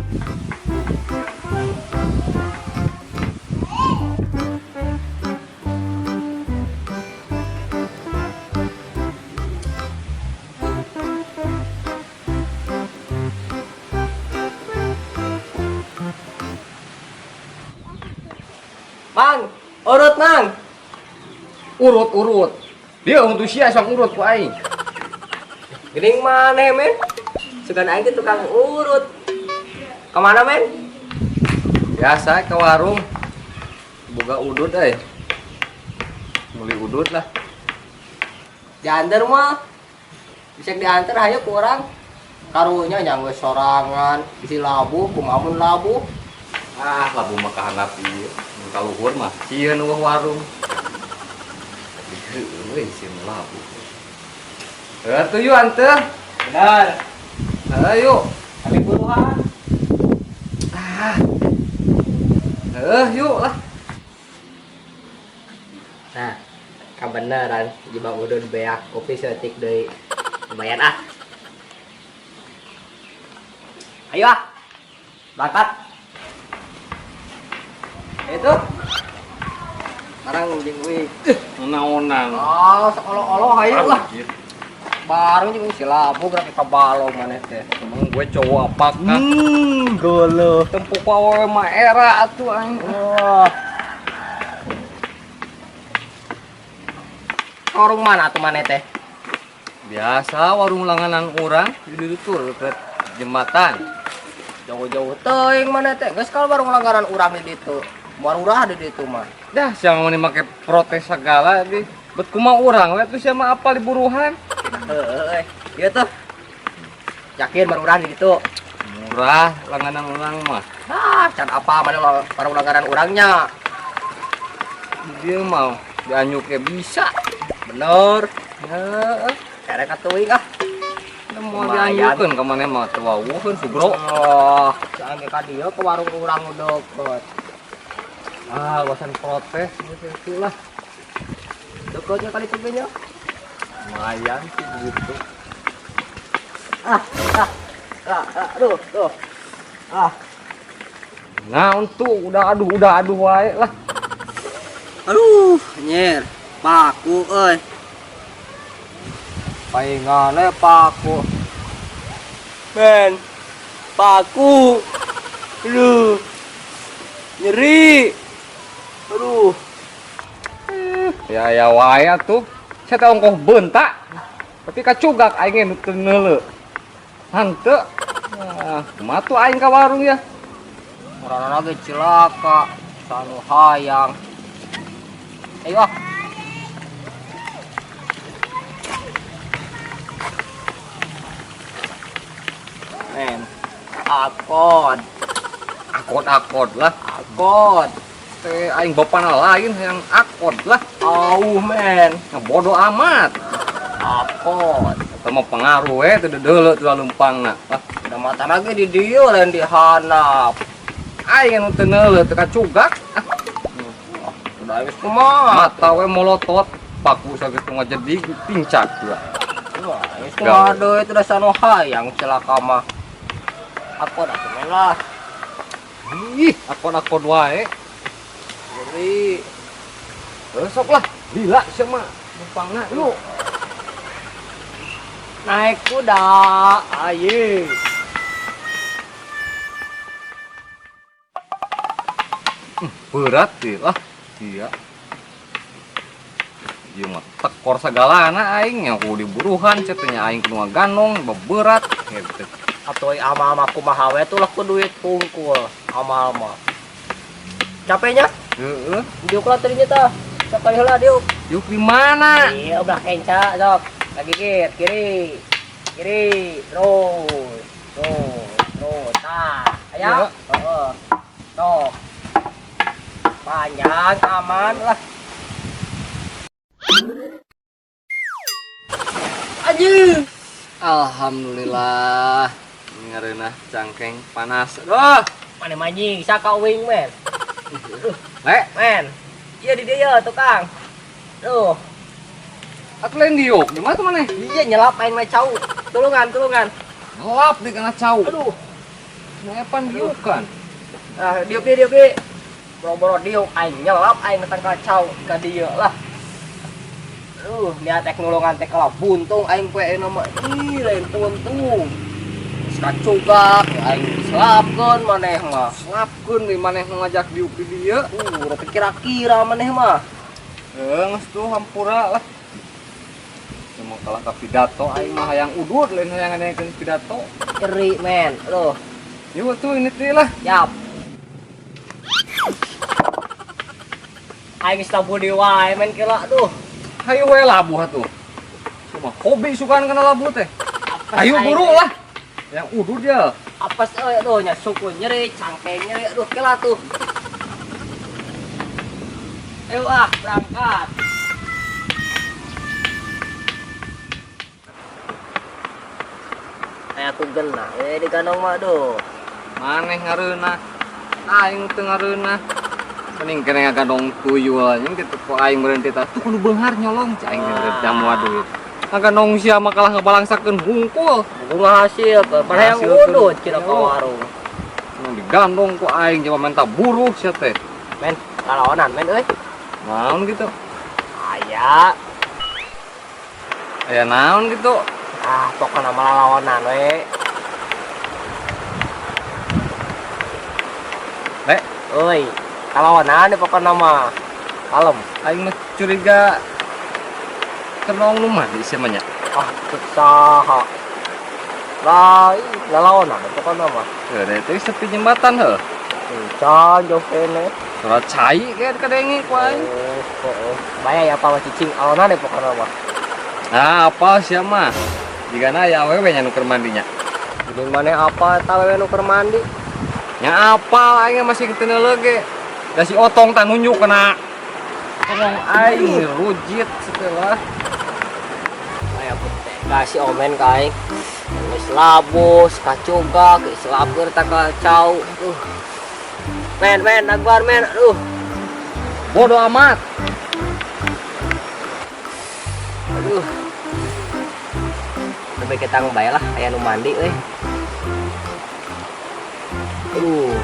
Mang, urut mang. Urut urut. Dia untuk sia sang urut ku aing. Geuning maneh men? Sugan aing teh tukang urut. Kemana men? Biasa ke warung. Boga udut euy. Beli udut lah. Diantar mah. Bisa diantar hayu ku urang. Karunya nyangge sorangan, bisi labuh, kumaha mun labuh. Ah, labuh mah kahandap ieu. Mun ka luhur mah sieun eueuh warung. Heueuh euy sieun labuh. Heuh tuh yuk anteur. Benar. Ayo. Tapi buruhan. Ah. Heuh yuk lah. Nah, kabeneran jibang udun beak kopi setik deui. Lumayan ah. Ayo ah. Berangkat. Itu. Barang jeung euy. Naonan. Oh, seolo-olo hayu lah. Bareng jeung si labu gerak ka balong maneh teh. Emang gue cowok apakah? Golo. Tempuk awewe mah era atuh aing. Wah. Warung mana tuh maneh teh? Biasa warung langganan urang di ditu tuh deket jembatan. Jauh-jauh teuing maneh teh. Geus kalau warung langganan urang di ditu. Marurah di ditu mah. Dah siang mah make protes segala di. Bet kumaha urang we tuh sia mah apal di buruhan. Heeh, ieu tuh. Yakin marurah di ditu. Murah langganan urang mah. Ah, can apa mana warung langganan urangnya. Dia mau dianyuknya bisa. Bener. Heeh. Kerek atuh ah. Udah mau Lumayan. dianyukeun ka maneh mah teu wawuheun sugro. Oh, jangan ka dieu ke warung urang deket. Ah, alasan protes gitu lah. Deketnya kali itu nya. Lumayan sih begitu. Ah, ah, ah, ah, aduh, tuh. Ah. Nah, untuk udah aduh wae lah. Aduh, nyer. Paku euy. Paingane paku. Men. Paku. Aduh. Nyeri. Aduh. Ya ya wae atuh. Saya teh ongkoh beunta. Tapi kacugak aing nu teu neuleu. Hanteu. Ah, kumaha tuh aing ka warung ya? Urang lagi cilaka, sanu hayang. Ayo ah. Men, akod, Akod-akod lah. Akod. Teh aing bapana lain yang akod lah. Auh men, Nah, bodoh amat. Akod. Eta mah pengaruh we teu deuleu teu leumpangna. Ah, Udah mata lagi di dieu lain di hanap. Aing anu teu neuleu teu kacugak. Ah, Udah geus kumaha? Mata we molotot, paku sakitu ngajedig pincak juga. Wah, geus kumaha deui itu dasar nu hayang celaka mah. Akod atuh men lah. Ih, akod-akod wae. Nyeri. Besok lah, lila sia mah leumpangna yuk. Naik kuda, aye. Berat sih lah. Iya. Ieu mah tekor sagalana aing nya kudu diburuhan cenah aing kudu ngaganong beberat gitu. Atuh amal mah kumaha we tuh lah ku duit hungkul amal mah. Capeknya? Heeh. Diuk lah tadinya tah. Sakali heula diuk. Diuk di mana? Iya, udah kenca sok. Lagi gigit, kiri. Kiri, terus. Terus, terus. Tah, ayo. Iya. Heeh. Sok. Panjang, aman lah. Anjing. Alhamdulillah. Ngareunah cangkeng panas. Aduh. Mana manjing, saka uing men. Le, Men. Iya di dia tukang. Tuh. Atuh lain diuk. Di mana tuh maneh? Iya nyelap aing mah cau. Tulungan, tulungan. Nyelap di kana cau. Aduh. Nah, epan diukan. Ah, diuk dieu diuk dieu. Boro-boro diuk aing nyelap aing tentang kacau ka dieu lah. Aduh, niat ek nulungan teh kalah buntung aing poe ayeuna mah. Ih, lain puntung. Geus kacugak, aing diselapkeun maneh mah. Selapkeun di maneh nu ngajak diuk di dieu. Udah kira-kira maneh mah. Geus tuh hampura lah. Cuma kalah ka pidato aing mah hayang udud lain hayang ngadengekeun pidato. Nyeri, men. Aduh, Yuk tuh ini teh lah. yap. Aing geus labuh deui wae men kira aduh. Hayu we labuh atuh. Cuma hobi sukaan kana labuh teh. Ayo buru lah. Yang udud ya. Apes euy aduh nya suku nyeri, cangkeng nyeri aduh kela tuh. Ayo ah, berangkat. Kayak aku gena, eh di kandang mah aduh. Maneh ngareunah. Aing teu ngareunah. Mending kene ngagandong tuyul anjing kitu ku aing berhenti tah. Tuh kudu beunghar nyolong cai aing teh jamu duit. Ngagandong sia mah kalah ngabalangsakeun hungkul. Bunga hasil, ke yang udut cina ke warung. Nu digandong ku aing coba minta buruh sia teh. Men, kalawanan men euy. Naon gitu? Aya. Aya naon gitu? Ah, pokokna mah lalawanan we. Lek, Euy, kalawanan pokokna mah. Kalem. Aing mah curiga kenong nu mandi sia mah nya. Ah, cek saha. Lah, ih, lalawanan pokokna mah. Heuh, teh sepi jembatan heuh. Can jauh kene. Surat cai kayak kadenge ku aing. Oh, oh. Bahaya ya apa mah cicing alawanan deh pokokna mah. Nah, apa sia mah? Jigana aya awewe nya nu keur mandinya. Geuning maneh apa eta awewe nu keur mandi? Nya apa aing masih teu neuleuh ge. Da si Otong tah nunjuk kena tolong aing rujit setelah. Aya putih kasih omen ka aing. Geus labus, kacugak, geus lapeur tak kacau. Men, men, akbar men. Aduh. Bodoh amat. Aduh. Lebih kita bae lah aya nu mandi euy. Aduh.